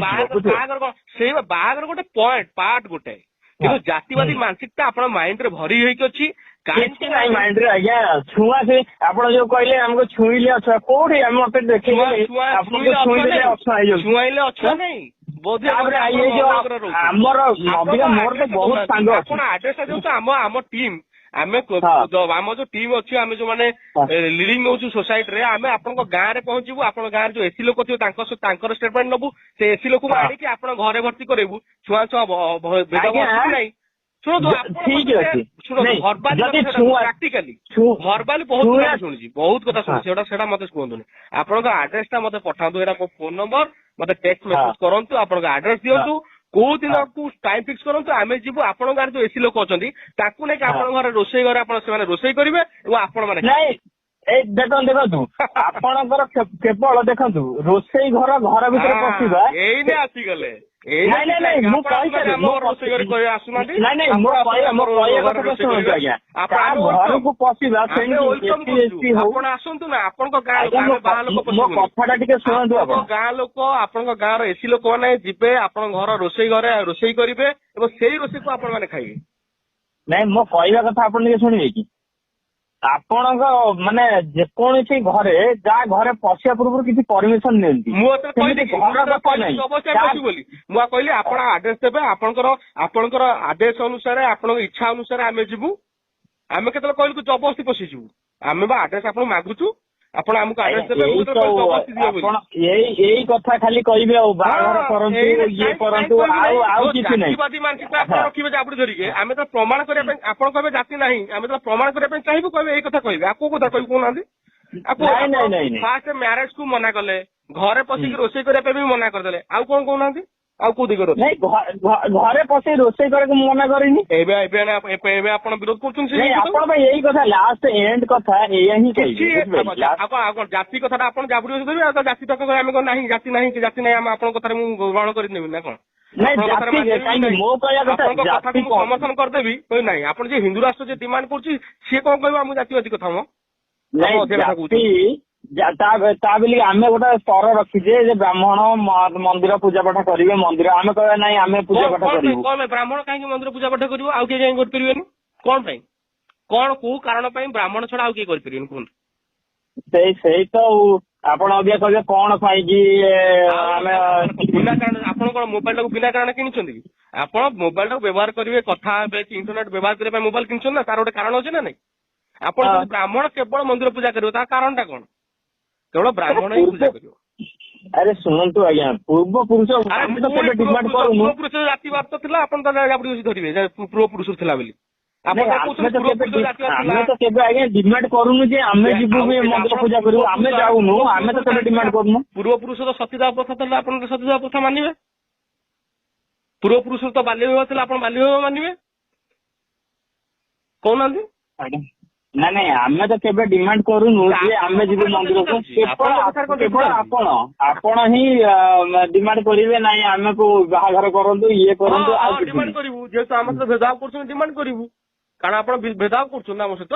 ବାହାଘର କଣ? ସେଇ ବାହାଘର ଗୋଟେ ପଏଣ୍ଟ ପାର୍ଟ ଗୋଟେ, କିନ୍ତୁ ଜାତିବାଦୀ ମାନସିକତା ଆପଣ ମାଇଣ୍ଡରେ ଭରି ହେଇକି ଅଛି। କିଛି ନାହିଁ ମାଇଣ୍ଡରେ ଆଜ୍ଞା। ଛୁଆଁ ସେ ଆପଣ ଯୋଉ କହିଲେ ଆମକୁ ଛୁଇଁଲେ ଅଛୁଆଁ, କୋଉଠି ଆମେ ମତେ ଦେଖେଇଲେ ଆପଣଙ୍କୁ ଛୁଇଁଲେ ଅଛୁଆଁ ହେଇଯାଉଛି? ଛୁଆଇଲେ ଅଛୁଆଁ ନାହିଁ। ତାପରେ ଆମର ଅବିକା ମୋର ତ ବହୁତ ସାଙ୍ଗ। ଆପଣ ଆଡ୍ରେସ ଦିଅନ୍ତୁ, ଆମ ଆମ ଟିମ୍, ଆମେ ଆମ ଯୋଉ ଟିମ୍ ଅଛି, ଆମେ ଯୋଉମାନେ ଲିଡିଂ ନଉଛୁ ସୋସାଇଟିରେ, ଆମେ ଆପଣଙ୍କ ଗାଁରେ ପହଞ୍ଚିବୁ। ଆପଣଙ୍କ ଗାଁରେ ଯୋଉ ଏସି ଲୋକ ଥିବେ ତାଙ୍କ ତାଙ୍କର ଷ୍ଟେଟମେଣ୍ଟ ନବୁ, ସେ ଏସି ଲୋକକୁ ଆଣିକି ଆପଣ ଘରେ ଭର୍ତ୍ତି କରେଇବୁ। ଛୁଆଁ ଛୁଆଁ ଭେଦଭାବ ଅଛି ନାହିଁ? ଶୁଣନ୍ତୁ, ଶୁଣନ୍ତୁ, ଭର୍ବାଲି ପ୍ରାକ୍ଟିକାଲି ଭର୍ବାଲି ବହୁତ କଥା ଶୁଣିଛି, ବହୁତ କଥା ଶୁଣିଛି। ସେଟା ସେଟା ମତେ କୁହନ୍ତୁନି। ଆପଣଙ୍କ ଆଡ୍ରେସ ଟା ମତେ ପଠାନ୍ତୁ, ଏଇଟା ମୋ ଫୋନ ନମ୍ବର, ମତେ ଟେକ୍ସଟ ମେସେଜ କରନ୍ତୁ, ଆପଣଙ୍କ ଆଡ୍ରେସ ଦିଅନ୍ତୁ, କୋଉ ଦିନକୁ ଟାଇମ ଫିକ୍ସ କରନ୍ତୁ, ଆମେ ଯିବୁ। ଆପଣଙ୍କ ଗାଁରେ ଯୋଉ ଏସି ଲୋକ ଅଛନ୍ତି ତାକୁ ନେଇକି ଆପଣଙ୍କ ଘରେ ରୋଷେଇ ଘରେ ଆପଣ ସେମାନେ ରୋଷେଇ କରିବେ ଏବଂ ଆପଣ ମାନେ ନାଇଁ। ଏଇ ଦେଖନ୍ତୁ ଦେଖନ୍ତୁ, ଆପଣଙ୍କର କେବଳ ଦେଖନ୍ତୁ ରୋଷେଇ ଘର ଘର ଭିତରେ ପଶିବା ଏଇନେ ଆସିଗଲେ। ନାଇଁ ନାଇଁ ନାଇଁ, ମୁଁ କହିସାରେ, ଆସୁନାହାନ୍ତି। ନାଇଁ ନାଇଁ, ମୋ କହିବା ମୋ କହିବା କଥା ଶୁଣନ୍ତୁ ଆଜ୍ଞା। କାହା ଘରକୁ ପଶିବା ସେମିତି ଏସି ହଉ, ଆପଣ ଆସନ୍ତୁ ନା ଆପଣଙ୍କ ଗାଁ ଲୋକ, ଆମେ ବାହାର ଲୋକ। ମୋ କଥାଟା ଟିକେ ଶୁଣନ୍ତୁ। ଆପଣ ଗାଁ ଲୋକ, ଆପଣଙ୍କ ଗାଁର ଏସି ଲୋକମାନେ ଯିବେ ଆପଣଙ୍କ ଘର ରୋଷେଇ ଘରେ ରୋଷେଇ କରିବେ ଏବଂ ସେଇ ରୋଷେଇକୁ ଆପଣ ମାନେ ଖାଇବେ। ନାଇଁ, ମୋ କହିବା କଥା ଆପଣ ଟିକେ ଶୁଣିବେ କି? ଆପଣଙ୍କ ମାନେ ଯେକୌଣସି ଘରେ ଯାହା ଘରେ ପଶିବା ପୂର୍ବରୁ କିଛି ପରମିଶନ ନିଅନ୍ତି। ମୁଁ ଘର କଥା ନାହିଁ ବୋଲି ମୁଁ କହିଲି, ଆପଣ ଆଡ୍ରେସ ଦେବେ, ଆପଣଙ୍କର ଆପଣଙ୍କର ଆଦେଶ ଅନୁସାରେ, ଆପଣଙ୍କ ଇଚ୍ଛା ଅନୁସାରେ ଆମେ ଯିବୁ। ଆମେ କେତେବେଳେ କହିଲୁ ଜବରଦସ୍ତି ପଶିଯିବୁ? ଆମେ ବା ଆଡ୍ରେସ ଆପଣଙ୍କୁ ମାଗୁଛୁ, ଆପଣ ଆମକୁ ଆଡ୍ରେସ ଦେବେ। ଆପଣ ଏଇ ଏଇ କଥା ଖାଲି କହିବେ ଆଉ ବାହାଘର କରନ୍ତୁ, ଇଏ କରନ୍ତୁ, ଆଉ ଆଉ କିଛି ନାହିଁ। ଜାତିବାଦୀ ମାନସିକତା ଆପଣ ରଖିବେ ଜାବୁଡି ଧରିକି। ଆମେ ତ ପ୍ରମାଣ କରିବା ପାଇଁ, ଆପଣ କହିବେ ଜାତି ନାହିଁ, ଆମେ ତ ପ୍ରମାଣ କରିବା ପାଇଁ ଚାହିଁବୁ, କହିବେ ଏଇ କଥା କହିବେ। ଆଉ କୋଉ କଥା କହିବୁ କହୁନାହାନ୍ତି? ଆଉ ଫାଷ୍ଟ ମ୍ୟାରେଜ କୁ ମନା କଲେ, ଘରେ ପଶିକି ରୋଷେଇ କରିବା ପାଇଁ ବି ମନା କରିଦେଲେ, ଆଉ କଣ କହୁନାହାନ୍ତି? ଆଉ କୋଉ ଦିଗରେ? ନାଇଁ, ଘରେ ପଶେଇ ରୋଷେଇ କରିବାକୁ ମୁଁ ମନା କରିନି। ଏବେ ଏବେ ଏବେ ଆପଣ ବିରୋଧ କରୁଛନ୍ତି। ଆପଣ ପାଇଁ ଏଇ କଥା ଲାଷ୍ଟ ଏଣ୍ଡ କଥା ଏଇଆ ହିଁ କହିବି। ଆଉ କଣ ଜାତି କଥାଟା ଆପଣ ଜାବୁଡି ବସେଇଦେବେ? ଆଉ ଜାତି ତକ ଆମେ କଣ ନାହିଁ, ଜାତି ନାହିଁ, ଜାତି ନାହିଁ, ଆମେ ଆପଣଙ୍କ କଥାରେ ମୁଁ ଗ୍ରହଣ କରିନେବି ନା କଣ? ଆପଣଙ୍କ କଥାକୁ ମୁଁ ସମର୍ଥନ କରିଦେବି କହିବି ନାହିଁ? ଆପଣ ଯେ ହିନ୍ଦୁ ରାଷ୍ଟ୍ର ଯେ ଡିମାଣ୍ଡ କରୁଛି ସିଏ କଣ କହିବ ଆମ ଜାତିବାଦୀ କଥା? ମ ଜାତି ତା ବୋଲି ଆମେ ଗୋଟେ ସ୍ତର ରଖିଛେ ଯେ ବ୍ରାହ୍ମଣ ମନ୍ଦିର ପୂଜା ପାଠ କରିବେ, ମନ୍ଦିର ଆମେ କହିବା ନାଇଁ ଆମେ ପୂଜା ପାଠ କରିବୁ। କଣ ପାଇଁ ବ୍ରାହ୍ମଣ କାହିଁକି ମନ୍ଦିର ପୂଜା ପାଠ କରିବ, ଆଉ କିଏ କାହିଁକି କରିପାରିବେନି? କଣ ପାଇଁ, କଣ କୋଉ କାରଣ ପାଇଁ ବ୍ରାହ୍ମଣ ଛଡା ଆଉ କିଏ କରିପାରିବେନି କୁହନ୍ତୁ? ସେଇ ତ ଆପଣ ଅବିକା କହିବେ କଣ ପାଇଁ କି ଆମେ ବିନା କାରଣ। ଆପଣ କଣ ମୋବାଇଲ ଟାକୁ ବିନା କାରଣ କିଣିଛନ୍ତି କି? ଆପଣ ମୋବାଇଲ ଟାକୁ ବ୍ୟବହାର କରିବେ, କଥା ହେବେ କି ଇଣ୍ଟରନେଟ ବ୍ୟବହାର କରିବା ପାଇଁ ମୋବାଇଲ କିଣିଛନ୍ତି ନା, ତାର ଗୋଟେ କାରଣ ଅଛି ନା ନାଇଁ? ଆପଣ ଯଦି ବ୍ରାହ୍ମଣ କେବଳ ମନ୍ଦିର ପୂଜା କରିବ, ତାର କାରଣ ଟା କଣ? କେବଳ ବ୍ରାହ୍ମଣ ହିଁ ପୂଜା କରିବ। ଆରେ ଶୁଣନ୍ତୁ ଆଜ୍ଞା, ପୂର୍ବ ପୁରୁଷ ପୂର୍ବ ପୁରୁଷ ଜାତିବାଦ ତ ଥିଲା, ଆପଣ ତାହେଲେ ଧରିବେ ପୂର୍ବ ପୁରୁଷ ଥିଲା ବୋଲି। ଆମେ ତ କେବେ ଆଜ୍ଞା ଡିମାଣ୍ଡ କରୁନୁ ଯେ ଆମେ ଯିବୁ ବି ମନ୍ଦିର ପୂଜା କରିବୁ, ଆମେ ଯାଉନୁ, ଆମେ ତ କେବେ ଡିମାଣ୍ଡ କରୁନୁ। ପୂର୍ବ ପୁରୁଷ ତ ସତୀଦାହ ପ୍ରଥା ଥିଲା, ଆପଣ ସତୀଦାହ ପ୍ରଥା ମାନିବେ? ପୂର୍ବ ପୁରୁଷ ତ ବାଲ୍ୟ ବିବାହ ଥିଲା, ଆପଣ ବାଲ୍ୟ ବିବାହ ମାନିବେ? କହୁନାହାନ୍ତି। ନାଇଁ ନାଇଁ, ଆମେ ତ କେବେ ଡିମାଣ୍ଡ କରୁନୁ ଯେ ଆମେ ଯିବୁ ମନ୍ଦିରକୁ। କେବଳ ଆପଣ ହିଁ ଡିମାଣ୍ଡ କରିବେ ନାଇଁ ଆମକୁ ବାହାଘର କରନ୍ତୁ, ଇଏ କରନ୍ତୁ। ଆଉ ଡିମାଣ୍ଡ କରିବୁ ଯେହେତୁ ଆମ ସହିତ ଭେଦଭାବ କରୁଛନ୍ତି, ଡିମାଣ୍ଡ କରିବୁ। କାରଣ ଆପଣ ଭେଦଭାବ କରୁଛନ୍ତି ଆମ ସହିତ।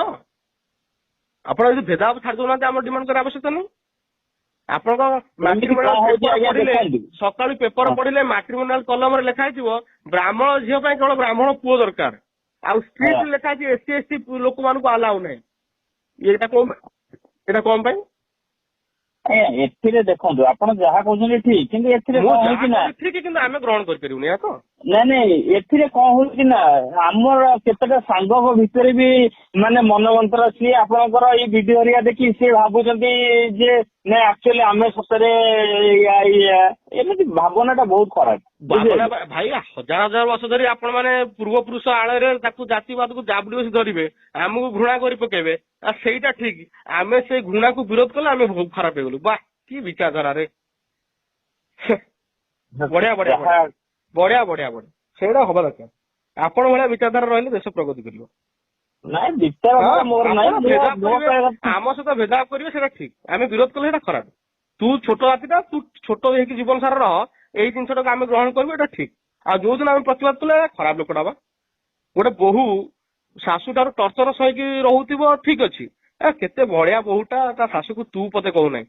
ଆପଣ ଯଦି ଭେଦଭାବ ଛାଡି ଦଉନାହାନ୍ତି, ଆମର ଡିମାଣ୍ଡ କରିବା ଆବଶ୍ୟକତା ନାହିଁ। ଆପଣଙ୍କ ପଢିଲେ ସକାଳୁ ପେପର ପଢିଲେ ମାଟ୍ରିମୋନିଆଲ କଲମରେ ଲେଖା ହେଇଥିବ ବ୍ରାହ୍ମଣ ଝିଅ ପାଇଁ କେବଳ ବ୍ରାହ୍ମଣ ପୁଅ ଦରକାର, ଆଉ ଷ୍ଟ୍ରିକ୍ଟ ଲେଖା ହେଇଛି ଏସସି ଏସଟି ଲୋକମାନଙ୍କୁ ଆଲାଉ ନାହିଁ। ଏଇଟା କଣ, ଏଇଟା କଣ ପାଇଁ? ଏଥିରେ ଦେଖନ୍ତୁ, ଆପଣ ଯାହା କହୁଛନ୍ତି ଠିକ, କିନ୍ତୁ ଏଥିରେ କଣ ହଉଛି ନା ଠିକ, କିନ୍ତୁ ଆମେ ଗ୍ରହଣ କରିପାରିବୁନି ଏହା ତ। ନାଇଁ ନାଇଁ, ଏଥିରେ କଣ ହଉଛି ନା ଆମର କେତେଟା ସାଙ୍ଗଙ୍କ ଭିତରେ ବି ମାନେ ମନମନ୍ତର, ସିଏ ଆପଣଙ୍କର ଏଇ ଭିଡିଓ ହେରିକା ଦେଖି ସିଏ ଭାବୁଛନ୍ତି ଯେ ନାଇଁ ଆକ୍ଚୁଆଲି ଆମେ ସତରେ ଇଆ, ଏମିତି ଭାବନା ଟା ବହୁତ ଖରାପ। ଭାଇ, ହଜାର ହଜାର ବର୍ଷ ଧରି ଆପଣ ମାନେ ପୂର୍ବପୁରୁଷ ଆଳରେ ତାକୁ ଜାତିବାଦକୁ ଜାବୁଡି ବସି ଧରିବେ, ଆମକୁ ଘୃଣା କରି ପକେଇବେ, ଆଉ ସେଇଟା ଠିକ। ଆମେ ସେଇ ଘୃଣାକୁ ବିରୋଧ କଲେ ଆମେ ବହୁତ ଖରାପ ହେଇଗଲୁ। ବାଃ, କି ବିଚାରଧାରାରେ, ବଢିଆ ବଢିଆ ବଢିଆ ବଢିଆ ବଢିଆ। ସେଇଟା ହବା ଦରକାର। ଆପଣ ଭଳିଆ ବିଚାରଧାରା ରହିଲେ ଦେଶ ପ୍ରଗତି କରିବ। ନାଇଁ, ବିଚାରଧାରା ମୋର ନାହିଁ। ଆମ ସହିତ ଭେଦଭାବ କରିବେ ସେଇଟା ଠିକ, ଆମେ ବିରୋଧ କଲେ ସେଇଟା ଖରାପ। ତୁ ଛୋଟ ଜାତିଟା, ତୁ ଛୋଟ ହେଇକି ଜୀବନ ସାରା ରହ, ଏଇ ଜିନିଷଟାକୁ ଆମେ ଗ୍ରହଣ କରିବୁ, ଏଇଟା ଠିକ। ଆଉ ଯୋଉଦିନ ଆମେ ପ୍ରତିବାଦ କଲେ ଖରାପ ଲୋକଟା ବା। ଗୋଟେ ବୋହୂ ଶାଶୁ ଠାରୁ ଟର୍ଚର ସହିକି ରହୁଥିବ, ଠିକ ଅଛି, କେତେ ବଢିଆ ବୋହୂଟା, ତା ଶାଶୁକୁ ତୁ ପତେ କହୁନାହିଁ।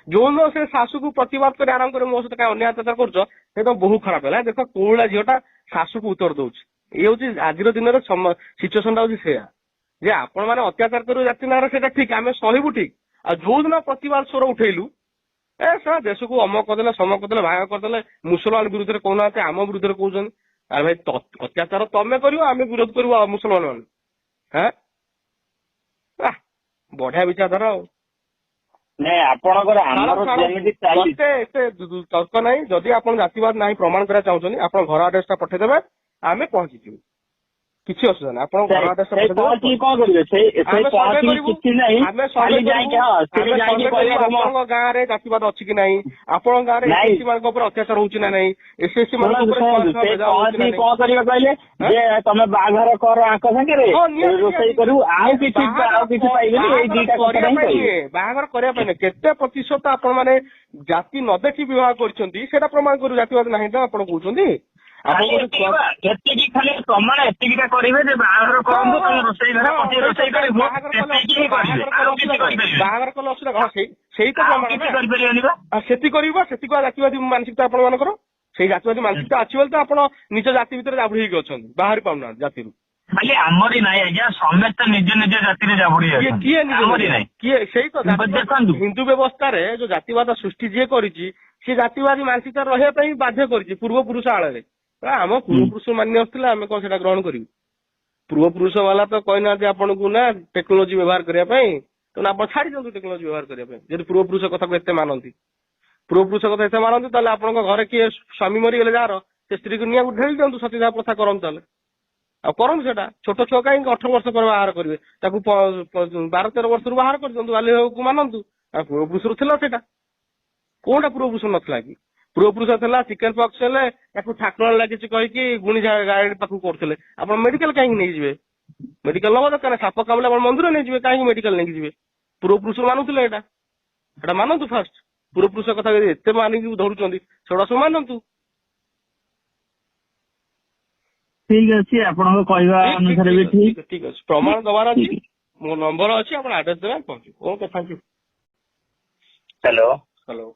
ଯୋଉଦିନ ସେ ଶାଶୁକୁ ପ୍ରତିବାଦ କରି ଆରମ୍ଭ କରି ମୋ ସହିତ କାଇଁ ଅନ୍ୟାୟ ଅତ୍ୟାଚାର କରୁଛ, ସେ ତ ବହୁ ଖରାପ ହେଲା। ଦେଖ କୋଉ ଭଳିଆ ଝିଅଟା ଶାଶୁକୁ ଉତ୍ତର ଦଉଛି। ଇଏ ହଉଛି ଆଜିର ଦିନରେ ସିଚୁଏସନ ଟା ହଉଛି ସେଇଆ ଯେ ଆପଣ ମାନେ ଅତ୍ୟାଚାର କରିବେ ଜାତି ନାଁରେ, ସେଇଟା ଠିକ, ଆମେ ସହିବୁ ଠିକ। ଆଉ ଯୋଉଦିନ ପ୍ରତିବାଦ ସ୍ୱର ଉଠେଇଲୁ, ଏ ସେ ଦେଶକୁ ଅମକ କରିଦେଲେ, ସମକ କରିଦେଲେ, ଭାଗ କରିଦେଲେ, ମୁସଲମାନ ବିରୁଦ୍ଧରେ କହୁନାହାନ୍ତି, ଆମ ବିରୁଦ୍ଧରେ କହୁଛନ୍ତି। ଆରେ ଭାଇ, ଅତ୍ୟାଚାର ତମେ କରିବ, ଆମେ ବିରୋଧ କରିବୁ ମୁସଲମାନ ମାନେ? ହଁ, ବଢିଆ ବିଚାରଧାରା। ଆଉ ନାଇଁ, ଆପଣଙ୍କର ଆମର ଯେମିତି ଏତେ ଏତେ ତର୍କ ନାହିଁ। ଯଦି ଆପଣ ଜାତିବାଦ ନାହିଁ ପ୍ରମାଣ କରିବାକୁ ଚାହୁଁଛନ୍ତି, ଆପଣ ଘର ଆଡ୍ରେସ ଟା ପଠେଇଦେବେ, ଆମେ ପହଞ୍ଚିଯିବୁ, କିଛି ଅସୁବିଧା ନାହିଁ। ଆପଣ ଘର ଆଡ୍ରେସ ପହଞ୍ଚିକି କଣ କରିବେ? କିଛି ନାହିଁ, ଆମେ ଆପଣଙ୍କ ଗାଁରେ ଜାତିବାଦ ଅଛି କି ନାହିଁ, ଆପଣଙ୍କ ଗାଁରେ ଏସଏସସି ମାନଙ୍କ ଉପରେ ଅତ୍ୟାଚାର ହଉଛି ନା ନାହିଁ, ଏସଏସସି ମାନଙ୍କ ଉପରେ କଣ କରିବେ କହିଲେ ଯେ ତମେ ବାହାଘର କର ଆଙ୍କ ସାଙ୍ଗରେ, ରୋଷେଇ କରିବୁ, ଆଉ କିଛି ଆଉ କିଛି ପାଇବେନି, ଏଇ ଦିଟା କଥା ହିଁ କହିବେ। ବାହାଘର କରିବା ପାଇଁ କେତେ ପ୍ରତିଶତ ଆପଣ ମାନେ ଜାତି ନ ଦେଖି ବିବାହ କରିଛନ୍ତି ସେଇଟା ପ୍ରମାଣ କରିବୁ ଜାତିବାଦ ନାହିଁ ତ ଆପଣ କହୁଛନ୍ତି। ଏତିକି ଖାଲି ପ୍ରମାଣ ଏତିକିଟା କରିବେ ଯେ ବାହାଘର କରନ୍ତୁ, ତମେ ରୋଷେଇ ଘରେ ପଶି ରୋଷେଇ କରିବୁ, ସେତିକି ହିଁ କରିବେ, ଆଉ କିଛି କରିପାରିବେନି। ବାହାଘର କଲେ ଅସୁବିଧା ହଁ, ସେଇ ତ ପ୍ରମାଣ କରିପାରିବେନି ବା। ସେତିକି କରିବ, ସେତିକି ଜାତିବାଦୀ ମାନସିକତା ଆପଣ ମାନଙ୍କର। ସେଇ ଜାତିବାଦୀ ମାନସିକତା ଅଛି ବୋଲି ତ ଆପଣ ନିଜ ଜାତି ଭିତରେ ଜାବୁଡି ହେଇକି ଅଛନ୍ତି, ବାହାରି ପାରୁନାହାନ୍ତି ଜାତିରୁ। ଖାଲି ଆମରି ନାହିଁ ଆଜ୍ଞା, ସମସ୍ତେ ନିଜ ନିଜ ଜାତିରେ ଜାବୁଡି ଅଛନ୍ତି। କିଏ ଆମରି ନାହିଁ କିଏ? ସେଇ ତ ଦେଖନ୍ତୁ, ହିନ୍ଦୁ ବ୍ୟବସ୍ଥାରେ ଯୋଉ ଜାତିବାଦ ସୃଷ୍ଟି ଯିଏ କରିଛି, ସେ ଜାତିବାଦୀ ମାନସିକତା ରହିବା ପାଇଁ ବାଧ୍ୟ କରିଛି ପୂର୍ବପୁରୁଷ ଆଳରେ। ଆମ ପୂର୍ବପୁରୁଷ ମାନ୍ୟ ଆସୁଥିଲା, ଆମେ କଣ ସେଟା ଗ୍ରହଣ କରିବୁ? ପୂର୍ବପୁରୁଷ ବାଲା ତ କହିନାହାନ୍ତି ଆପଣଙ୍କୁ ନା ଟେକ୍ନୋଲୋଜି ବ୍ୟବହାର କରିବା ପାଇଁ, ତେଣୁ ଆପଣ ଛାଡି ଦିଅନ୍ତୁ ଟେକ୍ନୋଲୋଜି ବ୍ୟବହାର କରିବା ପାଇଁ। ଯଦି ପୂର୍ବପୁରୁଷ କଥାକୁ ଏତେ ମାନନ୍ତି, ପୂର୍ବପୁରୁଷ କଥା ଏତେ ମାନନ୍ତି, ତାହେଲେ ଆପଣଙ୍କ ଘରେ କିଏ ସ୍ୱାମୀ ମରିଗଲେ ଯାହାର, ସେ ସ୍ତ୍ରୀକୁ ନିଆଁକୁ ଢେଳି ଦିଅନ୍ତୁ, ସତୀଦାହ ପ୍ରଥା କରନ୍ତୁ ତାହେଲେ, ଆଉ କରନ୍ତୁ ସେଟା। ଛୋଟ ଛୁଆ କାହିଁକି 18 ବର୍ଷ ପରେ ବାହାର କରିବେ? ତାକୁ 12-13 ବର୍ଷରୁ ବାହାର କରିଦିଅନ୍ତୁ, ବାଲ୍ୟ ମାନନ୍ତୁ। ଆଉ ପୂର୍ବପୁରୁଷରୁ ଥିଲା ସେଇଟା, କୋଉଟା ପୂର୍ବପୁରୁଷ ନଥିଲା କି? ପୂର୍ବପୁରୁଷ ଥିଲା, ଚିକେନ ପକ୍ସ ହେଲେ ତାକୁ ଠାକୁର ଲାଗିଛି କହିକି ଗୁଣି ଗାଈ ପାଖକୁ କରୁଥିଲେ। ଆପଣ ମେଡିକାଲ କାହିଁକି ନେଇଯିବେ? ମେଡିକାଲ ନବା ଦରକାର। ସାପ କାମୁଡ଼ିଲେ ଆପଣ ମନ୍ଦିର ନେଇଯିବେ, କାହିଁକି ମେଡିକାଲ ନେଇକି ଯିବେ? ପୂର୍ବପୁରୁଷ ମାନୁଥିଲେ ଏଇଟା, ଏଟା ମାନନ୍ତୁ ଫାଷ୍ଟ। ପୂର୍ବପୁରୁଷ କଥା ଯଦି ଏତେ ମାନିକି ଧରୁଛନ୍ତି, ସେଗୁଡା ସବୁ ମାନନ୍ତୁ। ଠିକ ଅଛି, ଆପଣଙ୍କ କହିବା ଅନୁସାରେ ବି ଠିକ। ଠିକ ଅଛି, ପ୍ରମାଣ ଦବାର ଅଛି, ମୋ ନମ୍ବର ଅଛି, ଆପଣ ଆଡ୍ରେସ ଦେବେ, ପହଞ୍ଚିବୁ। Okay, thank you. Hello. Hello.